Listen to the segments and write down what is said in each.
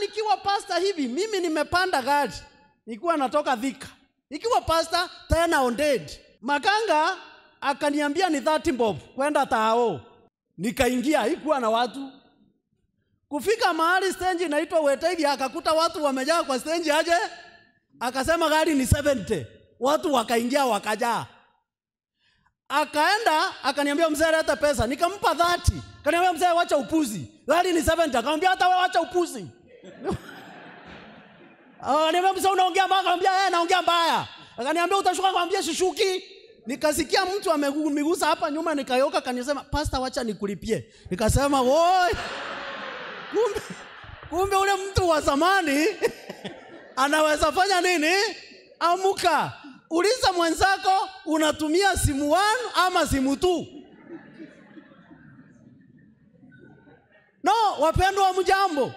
nikiwa pastor hivi, mimi nimepanda gari, nikiwa natoka Thika. Nikiwa pastor tena on dead. Makanga akaniambia ni 30 bob kwenda Tao. Nikaingia, haikuwa na watu. Kufika mahali stage inaitwa Wetaithi, akakuta watu wamejaa kwa stage aje. Akasema gari ni 70. Watu wakaingia wakajaa. Akaenda akaniambia mzee leta pesa, nikampa 30. Akaniambia mzee wacha upuzi, gari ni 70. Akamwambia hata wewe wacha upuzi. Akaniambia mzee unaongea mbaya. Akamwambia eh, naongea mbaya. Akaniambia utashuka. Akamwambia sishuki. Nikasikia mtu amemigusa hapa nyuma, nikayoka. Akanisema pastor wacha nikulipie. Nikasema woi, kumbe ule mtu wa zamani anaweza fanya nini? Amuka. Uliza mwenzako unatumia simu 1 ama simu 2. No, wapendwa mjambo.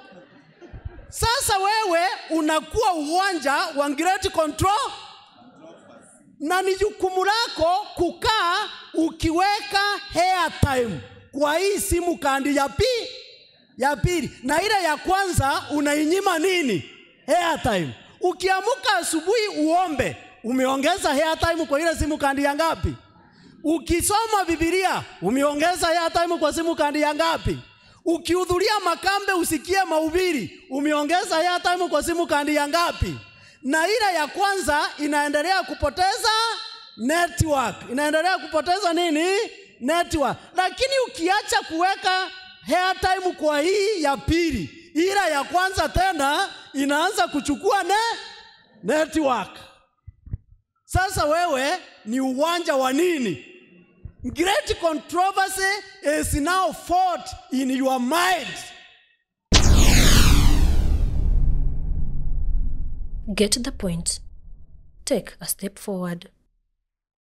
Sasa wewe unakuwa uwanja wa great control, na ni jukumu lako kukaa ukiweka airtime kwa hii simu kandi ya pili, na ile ya kwanza unainyima nini? Airtime. Ukiamuka asubuhi uombe, umeongeza airtime kwa ile simu kandi ya ngapi? Ukisoma Biblia, umeongeza airtime kwa simu kandi ya ngapi? Ukihudhuria makambe usikie mahubiri, umeongeza airtime kwa simu kandi ya ngapi? Na ile ya kwanza inaendelea kupoteza network. Inaendelea kupoteza nini? Network. Lakini ukiacha kuweka airtime kwa hii ya pili, ile ya kwanza tena inaanza kuchukua network. Sasa wewe ni uwanja wa nini? Great controversy is now fought in your mind. Get the point. Take a step forward.